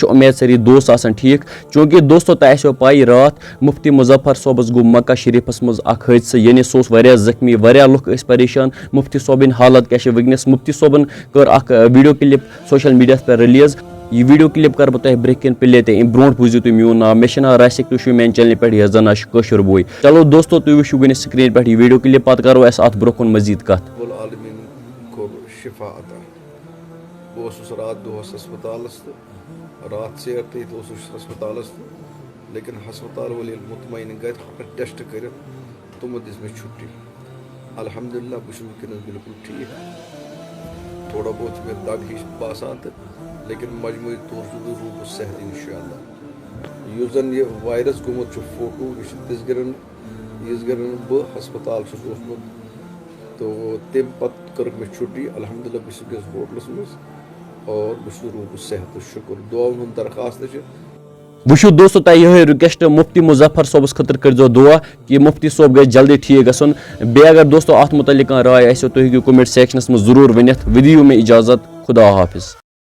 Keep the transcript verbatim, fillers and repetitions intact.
چھِ اُمید سٲری دوست آسَن ٹھیٖک، چوٗنٛکہِ دوستو، تۄہہِ آسیو پَے، راتھ مُفتی مظفر صٲبَس گوٚو مکہ شریٖفَس منٛز اَکھ حٲدثہٕ، یعنی سُہ اوس واریاہ زخمی، واریاہ لُکھ ٲسۍ پریشان، مُفتی صٲبٕنۍ حالت کیٛاہ چھِ وٕنکیٚنَس۔ مُفتی صٲبَن کٔر اَکھ، آ، ویٖڈیو کِلِپ سوشل میٖڈیاہَس پٮ۪ٹھ ریلیٖز۔ یہِ ویٖڈیو کِلِپ کَرٕ بہٕ تۄہہِ برٛونٛہہ کِنۍ پٕلے، تہٕ اَمہِ برٛونٛٹھ بوٗزِو تُہۍ میون ناو۔ مےٚ چھِ ناو راسِک، تُہۍ چھِو میٛانہِ چینلہِ پٮ۪ٹھ، یَتھ زَن ناو چھُ کٲشُر بوے۔ چلو دوستو، تُہۍ وٕچھِو گۄڈٕنٮ۪تھ سکریٖن پٮ۪ٹھ یہِ ویٖڈیو کِلِپ، پَتہٕ کَرو أسۍ اَتھ برٛونٛہہ کُن مٔزیٖد کَتھ۔ رب العالمین کوٚر شفا عطا۔ بہٕ اوسُس راتھ دۄہَس ہسپتالَس تہٕ راتھ ژیر تہِ ییٚتہِ اوسُس ہسپتالَس تہٕ، لیکن ہسپتال وٲلۍ ییٚلہِ مطمئن گٔے، ٹیسٹ کٔرِتھ، تِمو دِژ مےٚ چھُٹی۔ الحمدللہ، بہٕ چھُس وٕنکیٚنَس بالکل ٹھیٖک۔ تھوڑا بہت چھِ مےٚ دگ ہِش باسان تہٕ، لیکن مجموعی طور چھُس بہٕ روٗدُس صحت انشاءاللہ۔ یُس زَن یہِ وایرس گوٚمُت چھُ فوٹو، یہِ چھُ تِژھ گرن، یِژھ گرن بہٕ ہسپتال چھُس اوسمُت۔ تہٕ تَمہِ پتہٕ کٔرٕکھ مےٚ چھُٹی، الحمدللہ، بہٕ چھُس وٕنکیٚس ہوٹلَس منٛز اور بہٕ چھُس روٗدُس صحتَس شُکُر۔ دُعاہُن ہُنٛد درخواست چھِ۔ وٕچھِو دوستو، تۄہہِ یِہوٚے رِکویسٹ، مُفتی مظفر صٲبَس خٲطرٕ کٔرۍزیو دُعا کہِ مُفتی صٲب گژھِ جلدی ٹھیٖک گژھُن۔ بیٚیہِ اگر دوستو اَتھ مُتعلِق کانٛہہ راے آسیو، تُہۍ ہیٚکِو کومنٹ سیکشنَس منٛز ضروٗر ؤنِتھ۔ وۄنۍ دِیِو مےٚ اِجازت، خدا حافظ۔